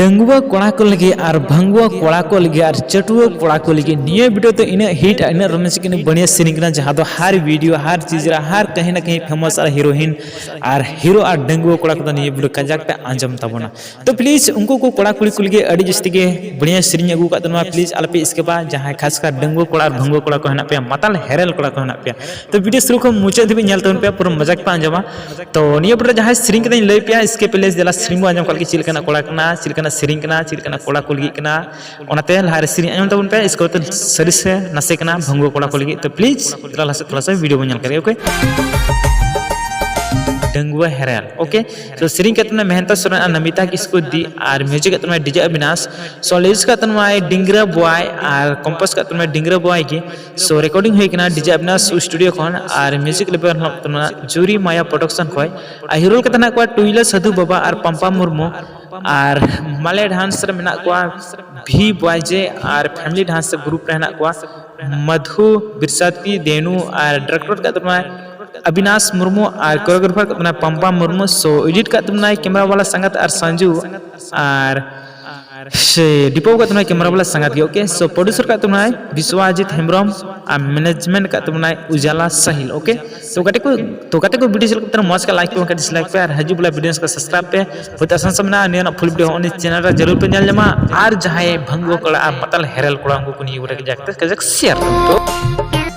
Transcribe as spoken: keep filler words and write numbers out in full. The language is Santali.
ᱰᱟᱺᱜᱩᱣᱟᱹ ᱠᱚᱲᱟ ᱠᱚ ᱞᱟᱹᱜᱤᱫ ᱟᱨ ᱵᱷᱟᱺᱜᱩᱣᱟᱹ ᱠᱚᱲᱟ ᱠᱚ ᱞᱟᱹᱜᱤᱫ ᱟᱨ ᱪᱟᱹᱴᱩᱣᱟᱹ ᱠᱚᱲᱟ ᱠᱚ ᱞᱟᱹᱜᱤᱫ ᱱᱤᱭᱟᱹ video ᱫᱚ ᱤᱱᱟᱹᱜ hit ᱟᱨ ᱤᱱᱟᱹᱜ romantic, ᱤᱱᱟᱹᱜ ᱵᱟᱹᱲᱤᱭᱟ ᱥᱮᱨᱮᱧ ᱠᱟᱱᱟ, ᱡᱟᱦᱟᱸ ᱫᱚ ᱦᱟᱨ video, ᱦᱟᱨ ᱪᱤᱡᱽ ᱨᱮ, ᱦᱟᱨ ᱠᱟᱹᱦᱤ ᱱᱟ ᱠᱟᱹᱦᱤ famous ᱟᱨ heroine ᱟᱨ hero ᱟᱨ ᱰᱟᱺᱜᱩᱣᱟᱹ ᱠᱚᱲᱟ ᱠᱚᱫᱚ ᱱᱤᱭᱟᱹ video ᱠᱟᱡᱟᱠ ᱯᱮ ᱟᱸᱡᱚᱢ ᱛᱟᱵᱚᱱᱟ᱾ ᱛᱚ please, ᱩᱱᱠᱩ ᱠᱚ ᱠᱚᱲᱟ ᱠᱩᱲᱤ ᱠᱚ ᱞᱟᱹᱜᱤᱫ ᱟᱹᱰᱤ ᱡᱟᱹᱥᱛᱤ ᱜᱮ ᱵᱟᱹᱲᱤᱭᱟ ᱥᱮᱨᱮᱧ ᱟᱹᱜᱩ ᱟᱠᱟᱫ ᱛᱟᱵᱚᱱᱟ, please ᱟᱞᱚᱯᱮ skipᱟ᱾ ᱡᱟᱦᱟᱸᱭ ᱠᱷᱟᱥ ᱠᱟᱨ ᱰᱟᱺᱜᱩᱣᱟᱹ ᱠᱚᱲᱟ ᱟᱨ ᱵᱷᱟᱺᱜᱩᱣᱟᱹ ᱠᱚᱲᱟ ᱠᱚ ᱦᱮᱱᱟᱜ ᱯᱮᱭᱟ, ᱢᱟᱛᱟᱞ ᱦᱮᱨᱮᱞ ᱠᱚᱲᱟ ᱠᱚ ᱦᱮᱱᱟᱜ ᱯᱮᱭᱟ, ᱛᱚ video ᱥᱩᱨᱩ ᱠᱷᱚᱱ ᱢᱩᱪᱟᱹᱫ ᱫᱷᱟᱹᱵᱤᱡ ᱧᱮᱞ ᱛᱟᱵᱚᱱ ᱯᱮ, ᱯᱩᱨᱟᱹ ᱢᱚᱡᱟ ᱜᱮᱯᱮ ᱟᱸᱡᱚᱢᱟ᱾ ᱛᱚ ᱱᱤᱭᱟᱹ video ᱨᱮ ᱡᱟᱦᱟᱸᱭ ᱥᱮᱨᱮᱧ ᱠᱟᱫᱟᱧ ᱞᱟᱹᱭ ᱯᱮᱭᱟ, skip ᱯᱮ ᱞᱮ, ᱫᱮᱞᱟ ᱥᱮᱨᱮᱧ ᱵᱚᱱ ᱟᱸᱡᱚᱢ ᱠᱟᱜ ᱞᱮᱜᱮ, ᱪᱮᱫ ᱞᱮᱠᱟᱱᱟᱜ ᱠᱚᱲᱟ ᱠᱟᱱᱟ, ᱪᱮᱫ ᱞᱮᱠᱟᱱᱟᱜ ᱥᱮᱨᱮᱧ ᱠᱟᱱᱟ, ᱪᱮᱫ ᱞᱮᱠᱟᱱᱟᱜ ᱠᱚᱲᱟ ᱠᱚ ᱞᱟᱹᱜᱤᱫ ᱠᱟᱱᱟ, ᱚᱱᱟᱛᱮ ᱞᱟᱦᱟ ᱨᱮ ᱥᱮᱨᱮᱧ ᱟᱸᱡᱚᱢ ᱛᱟᱵᱚᱱ ᱯᱮ, ᱤᱥᱠᱮ ᱵᱟᱫ ᱥᱟᱹᱨᱤ ᱥᱮ ᱱᱟᱥᱮ ᱠᱟᱱᱟ ᱵᱷᱟᱺᱜᱩᱣᱟᱹ ᱠᱚᱲᱟ ᱠᱚ ᱞᱟᱹᱜᱤᱫ᱾ ᱛᱚ please ᱫᱮᱞᱟ ᱞᱟᱦᱟ ᱥᱮᱫ ᱛᱷᱚᱲᱟ ᱥᱟ video ᱵᱚᱱ ᱧᱮᱞ ᱠᱟᱜ ᱞᱮᱜᱮ, okay? ᱰᱟᱺᱜᱩᱣᱟᱹ ᱦᱮᱨᱮᱞ, okay? ᱛᱚ ᱥᱮᱨᱮᱧ ᱠᱟᱫ ᱛᱟᱵᱚᱱᱟᱭ ᱢᱮᱦᱮᱱᱛᱟ ᱥᱚᱨᱮᱱ ᱟᱨ ᱱᱚᱢᱤᱛᱟ ᱠᱤᱥᱠᱩ ᱫᱤ, ᱟᱨ music ᱠᱟᱫ ᱛᱟᱵᱚᱱᱟᱭ DJ ᱚᱵᱤᱱᱟᱥ᱾ So lyrics ᱠᱟᱫ ᱛᱟᱵᱚᱱᱟᱭ ᱰᱤᱝᱜᱽᱨᱟᱹ ᱵᱚᱭ, ᱟᱨ compose ᱠᱟᱫ ᱛᱟᱵᱚᱱᱟᱭ ᱰᱤᱝᱜᱽᱨᱟᱹ ᱵᱚᱭ ᱜᱮ᱾ So recording ᱦᱩᱭ ᱠᱟᱱᱟ DJ ᱚᱵᱤᱱᱟᱥ studio ᱠᱷᱚᱱ, ᱟᱨ music level ᱦᱮᱱᱟᱜ ᱛᱟᱵᱚᱱᱟ ᱡᱩᱨᱤ ᱢᱟᱭᱟ production ᱠᱷᱚᱱ, ᱟᱨ hero ᱞᱮᱠᱟᱛᱮ ᱦᱮᱱᱟᱜ ᱠᱚᱣᱟ ᱴᱩᱭᱞᱟᱹ ᱥᱟᱹᱫᱷᱩ ᱵᱟᱵᱟ ᱟᱨ ᱯᱟᱢᱯᱟ ᱢᱩᱨᱢᱩ, ᱟᱨ ᱢᱟᱞᱮ dance ᱨᱮ ᱢᱮᱱᱟᱜ ᱠᱚᱣᱟ ᱵᱷᱤ ᱵᱚᱭ ᱡᱮ, ᱟᱨ family dance group ᱨᱮ ᱦᱮᱱᱟᱜ ᱠᱚᱣᱟ ᱢᱟᱫᱷᱩ ᱵᱤᱨᱥᱟᱛᱤ ᱫᱮᱱᱩ, ᱟᱨ director ᱠᱟᱫ ᱛᱟᱵᱚᱱᱟᱭ ᱚᱵᱤᱱᱟᱥ ᱢᱩᱨᱢᱩ, ᱟᱨ choreographer ᱠᱟᱫ ᱛᱟᱵᱚᱱᱟᱭ ᱯᱟᱢᱯᱟ ᱢᱩᱨᱢᱩ᱾ So edit ᱠᱟᱫ ᱛᱟᱵᱚᱱᱟᱭ camera ᱵᱟᱞᱟ ᱥᱟᱸᱜᱟᱛ ᱟᱨ ᱥᱟᱸᱡᱩ, ᱟᱨ ᱥᱮ ᱰᱤᱯᱟᱹᱣ ᱠᱟᱫ ᱛᱟᱵᱚᱱᱟᱭ camera ᱵᱟᱞᱟ ᱥᱟᱸᱜᱟᱛ ᱜᱮ, okay? So producer ᱠᱟᱫ ᱛᱟᱵᱚᱱᱟᱭ ᱵᱤᱥᱣᱟᱡᱤᱛ ᱦᱮᱢᱵᱨᱚᱢ, ᱟᱨ management ᱠᱟᱫ ᱛᱟᱵᱚᱱᱟᱭ ᱩᱡᱟᱞᱟ ᱥᱟᱦᱤᱞ, okay? ᱛᱚ ᱜᱟᱛᱮ ᱠᱚ, ᱛᱚ ᱜᱟᱛᱮ ᱠᱚ video ᱪᱮᱫ ᱞᱮᱠᱟ ᱢᱚᱡᱽ ᱠᱟ like ᱯᱮ, ᱵᱟᱝᱠᱷᱟᱱ dislike ᱯᱮ, ᱟᱨ ᱦᱤᱡᱩᱜ ᱵᱚᱞᱟ video ᱠᱚ subscribe ᱯᱮ᱾ ᱦᱳᱭᱛᱳ ᱟᱥᱟ ᱟᱥᱟ ᱢᱮᱱᱟᱜᱼᱟ ᱱᱤᱭᱟᱹ ᱨᱮᱱᱟᱜ full video ᱦᱚᱸ ᱩᱱᱤ channel ᱨᱮ ᱡᱟᱹᱨᱩᱲ ᱯᱮ ᱧᱮᱞ ᱧᱟᱢᱟ, ᱟᱨ ᱡᱟᱦᱟᱸᱭ ᱵᱷᱟᱺᱜᱩᱣᱟᱹ ᱠᱚᱲᱟ ᱟᱨ ᱢᱟᱛᱟᱞ ᱦᱮᱨᱮᱞ ᱠᱚᱲᱟ ᱩᱱᱠᱩ ᱠᱚ ᱱᱤᱭᱟᱹ video ᱠᱟᱡᱟᱠ ᱛᱮ ᱠᱟᱡᱟᱠ share ᱛᱟᱵᱚᱱ ᱯᱮ᱾